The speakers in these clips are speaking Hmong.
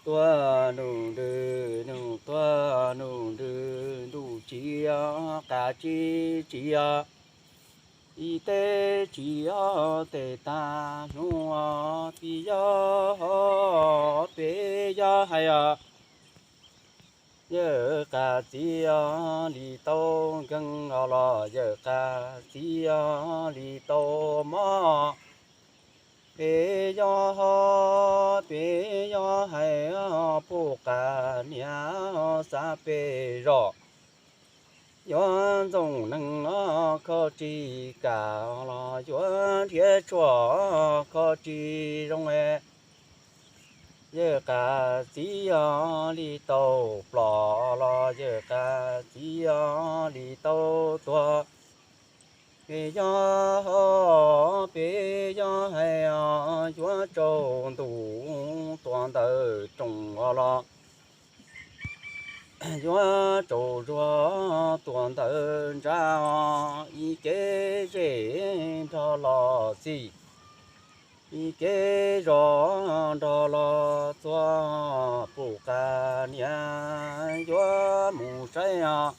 Tuaj nug nrws nug tuaj nug nrws, ntuj tsis qab tsis tsis, ib teb tsis tes tag hnub, peb yog, peb yog hais os, yawg qab txiv li tau nkeeg os los yawg qab txiv li tau mob. Peb yog, peb yog hais puj qab niam xav peb zos, yuav ntxoov neeg kho tsis kam los yuav nrhiav tshuaj kho tsis zoo. Yawg qab txiv li tau plom los yawg qab txiv li tau tuag. Peb yog, peb yog hais yuav tsaus ntuj tua ntawm rooj los yuav tsaus zuag tua ntawm ntsa, ib kev zej nrog los txij, ib kev zos nrog los txog, puj qab niam yuav mus saib os.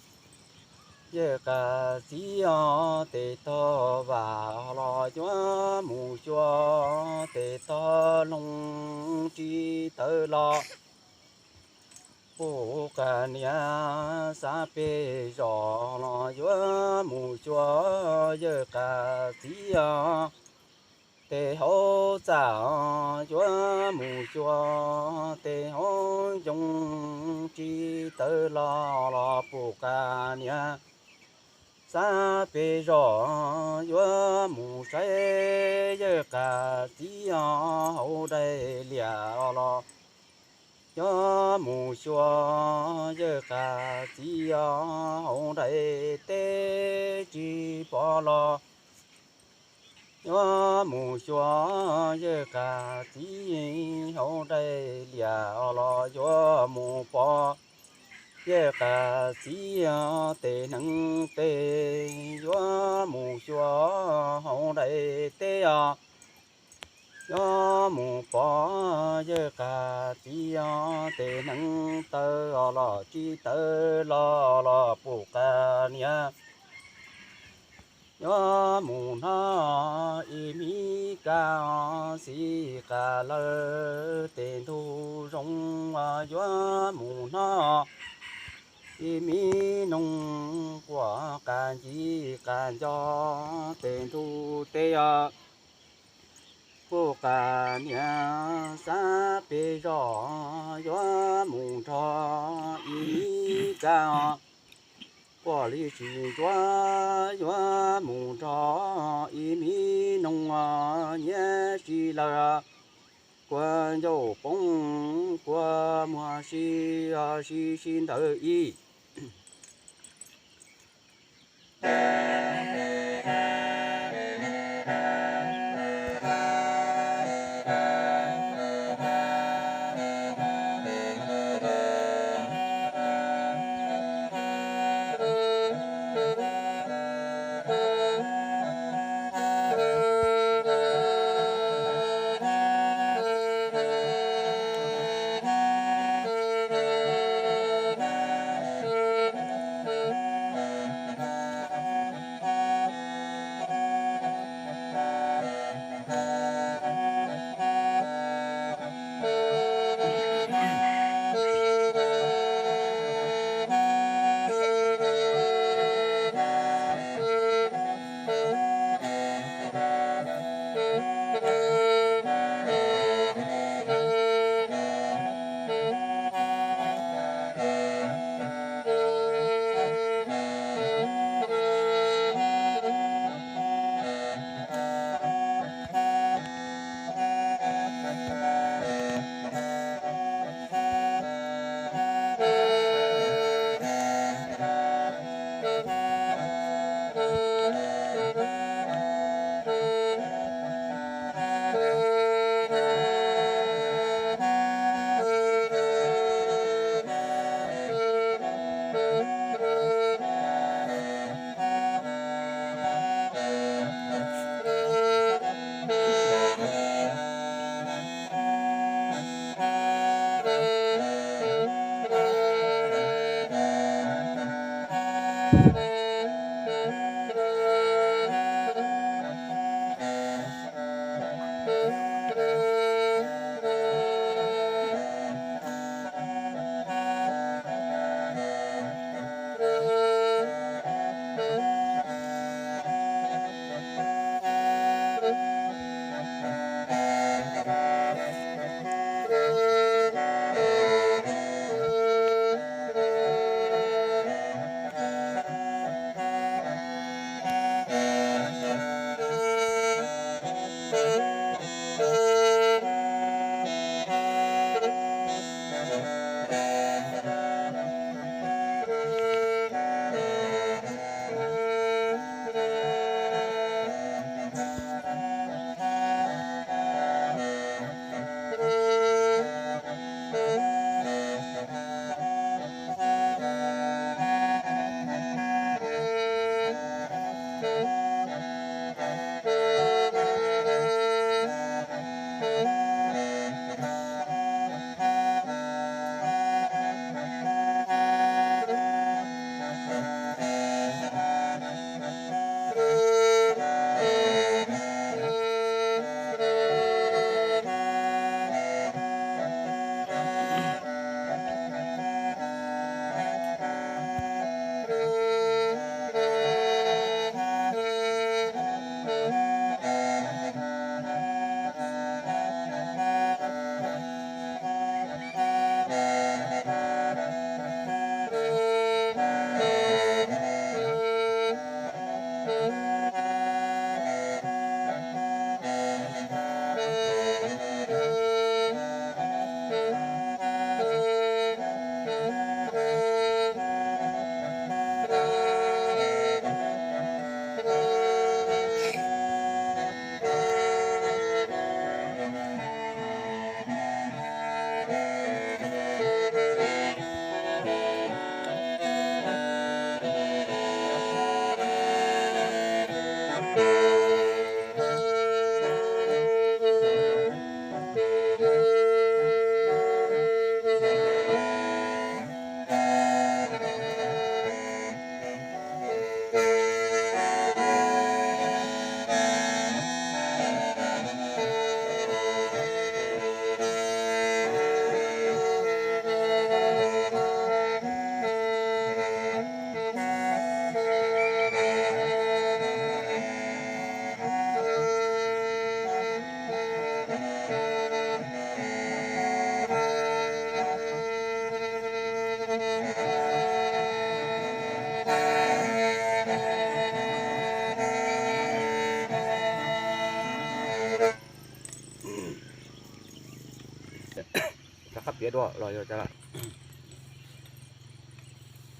Yawg qab txiv os, tes tog vam los yuav mus xyuas, tes tog loog tsis tawv los puj qab niam xav peb zos los yuav mus xyuas. Yawg qab txiv os, tes hauv txaj yuav mus xyuas, tes hauv ncoo tsis tawv los los puj qab niam xav peb zos yuav mus saib. Yawg qab txiv os, hauv dais lias los yuav mus xyuas. Yawg qab txiv os, hauv dais teb tsis pom los yuav mus xyuas. Yawg qab txiv hauv dais lias los yuav mus pom. Yawg qab txiv os, tes hneev tes yuav mus xyuas, hauv dais teb os yuav mus pom. Yawg qab txiv os, tes hneev tawv los tsis tawv los los puj qab niam yuav mus hnov ib me kab xis qab lawm, tes ntug zoo yuav mus hnov ib me noog quaj qab ncig qab nco, tes ntug teb os puj qab niam xav peb zos yuav mus nrog ib me kab quaj li tsis ntsuav, yuav mus nrog ib me noog nyiam si lawm, kua ncauj poob kua muag si, si si ntawd ib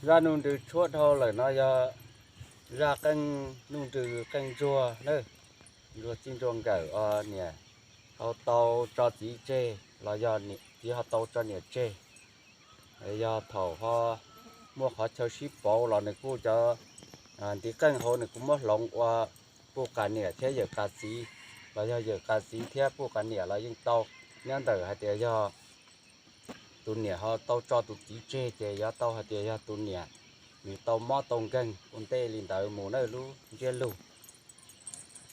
Zaj Nuj Nrws tshuab dhau lawm no yog zaj qeej, Nuj Nrws qeej ntsuag na, ntsuag txij ntsuag nkawm os niam, ho tau tso txiv tseg los yog txiv ho tau tso niam tseg. Yog thaum ho muaj qhov chaw sib pauv los nws kuj cov ntiv qeej hauv nws kuj muab hloov ua puj qas niam thiab yawm qas txiv, los yog yawm qas txiv thiab puj qas niam los yeej tau. Nyob ntawm hais tias yog tus niam ho tau tso tus txiv tseg ces yuav tau hais tias yog tus niam nws tau mob tau nkeeg ua ntej li ntawd mus na lub ntsiab lus.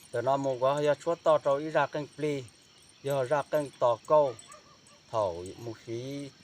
Ntawm no mus kuv yog tshuab toj rau ib zaj qeej plig, yog zaj qeej tos kauj. Thaum mus siv